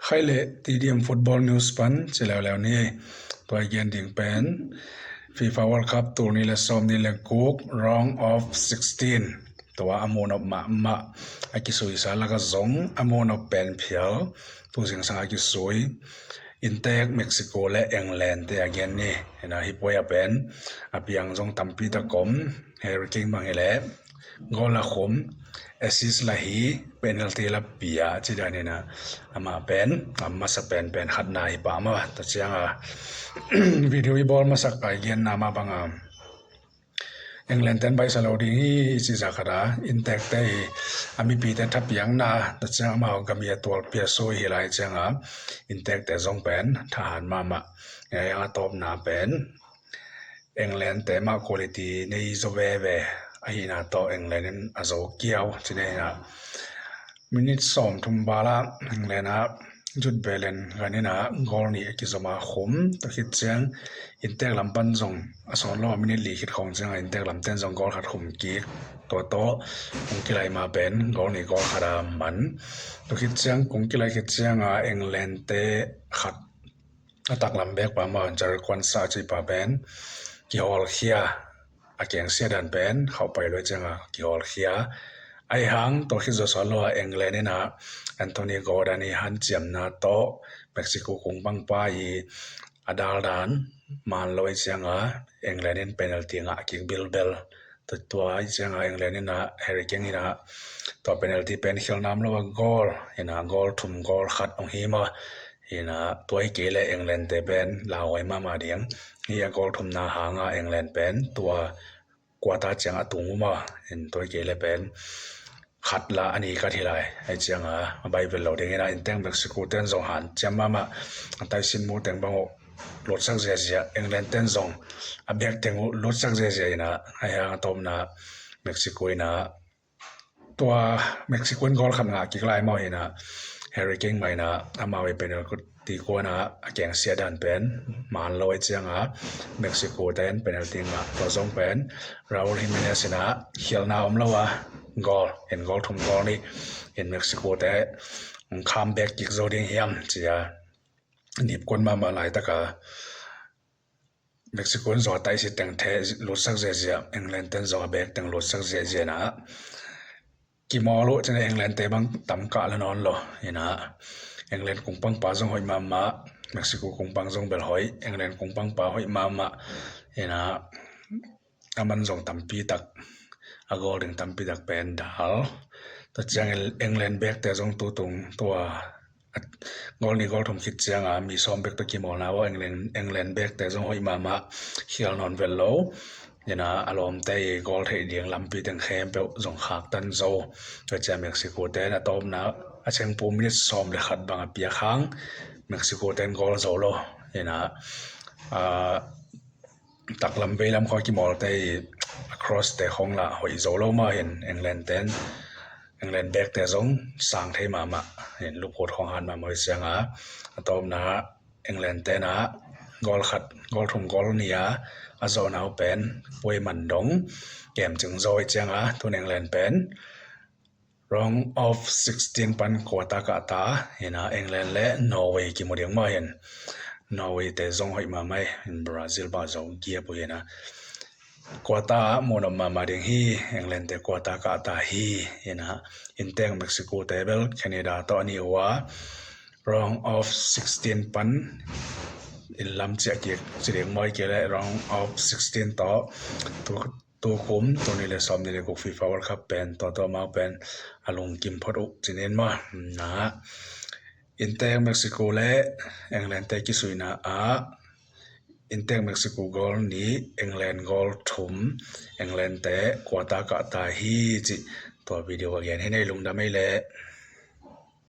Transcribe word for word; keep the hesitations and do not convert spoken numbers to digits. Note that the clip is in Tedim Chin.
Khai le T D M Football News pan ci leuleu ni. Tua i gen ding pen FIFA World Cup tul nih le sawm nih le guk, round of sixteen, tua a muhnop mahmah, a kisuisa laka zong a muhnop pen phial, tu zingsang a kisui Intek, Mexico le England te a gen ni. Hih puai a pen a piang zong tampi tak om. Harry Kane bang hi le goal la khum, assist la hi, penalty la pia ci dan hi na, amah pen a masa pen pen khatna hi pah maw. Tua ciang a video i bawl masak a i genna mah bang a, England ten baihsa lo ding hi i cih zah khat a, Intek te hi a mipite thapiakna, tua ciang amau gam i a tualpi a sui hi lai ciang a, Intek te zong pen thahat mahmah. Ei, a tawpna pen England te mah quality nei zaw veve ahihna tawh England in a zo kiau ci nei na. Minute sawm thum bal ah England ah Jude Bellingham in a goal nih a kizom a khum. Tua khit ciang Intek lam pan zong a sawt lo a, minute li khit khawng ciang a Intek lam ten zong goal khat khum kik. Tua tawh kung kilai ma pen goal nih goal khat a man. Tua khit ciang kung kilai khit ciang a England te khat a taklam bek pa mah Jharic Quansah cih pa pen kihawlkhia, a kengsia dan pen khauh pai luai ciang a kihawlkhia. Ahi hang tua khit zawh sawt lo a England in a Anthony Gordon i hanciamna tawh Mexico kung pangpa i a dal dan man lo i ciang a England in penalty ngah kik bilbel. Tua, tua i ciang a England in a Harry Kane in a tua penalty pen khial nam lo a goal in a goal thum goal khat ong hi maw. In a tua hi kei le England te pen lauhuai mahmah ding. Hi a goal thumna hang a England pen tua quarter ciang a tung uh maw. In tua hi kei le pen khat la a ni khat hi lai. Ahi ciang a a bai vel lo ding in a Intek, Mexico ten zong hanciam mahmah, a taisin mu teng bang uh lutsak ziazia, England ten zong a bek teng uh lutsak ziazia in a, ahi hang a tawpna Mexico in a tua Mexico in goal khat ngah kik lai maw hi na, Harry Kane mah in a amau i penalty kuan a a kengsia dan pen man lo i ciang a Mexico ten penalty ngah. Tua zong pen Raul Jimenez in a khialna om lo a goal in goal thum goal nih in Mexico te ong comeback kik zo ding hiam ci a nipkuan mahmah laitak a Mexico in zong a taisit teng the lutsak ziazia, England ten zong a bek teng lutsak ziazia na, kimawl uh cin a England te bang tam kah la nawn lo. In a England kung pangpa zong hoih mahmah, Mexico kung pang zong bel hoih, England kung pangpa hoih mahmah. In a a man zong tampi tak, a goal ding tampi tak pen dal. Tua ciang England bek te zong tutung tua goal nih goal thum khit ciang a mi sawm bek tawh kimawlna uh England, England bek te zong hoih mahmah, khial nawn vel lo. In a a lawmte i goal theih ding lampi teng khempeuh zong khaktan zo. Tua ciang Mexico ten a tawpna a chengpu minute sawm le khat bang a piak hang Mexico ten goal zo lo. In a taklam veilam khawng kimawlte i a cross te khawng lah hoih zo lo mah hin England ten, England bek te zong sang thei mahmah hin, luput khawng hat mahmah i ciang a, a tawpna England ten a goal khat, goal thum goal nih a a zawhna uh pen puai man dong kem cing zo i ciang a, tun England pen round of sixteen pan quarter kah ta. In a England le Norway kimu ding mah hin, Norway te zong hoih mahmah in, Brazil bah zo giap uh hi na, quarter ah muhnop mahmah ding hi. England te quarter kah ta hi. In a Intek, Mexico te bel Canada tawh a ni uh a, round of sixteen pan in lam ciah kik ci ding maw, ahih kei le round of sixteen tawh tu tukum tul nih le sawm nih le guk FIFA World Cup pen tua tua mau pen a lungkim phot uh cinin maw. Na, Intek, Mexico le England te kisuihna ah Intek, Mexico goal nih, England goal thum, England te quarter kah ta hi cih tua video a gen hi. Nei lungdam ei le.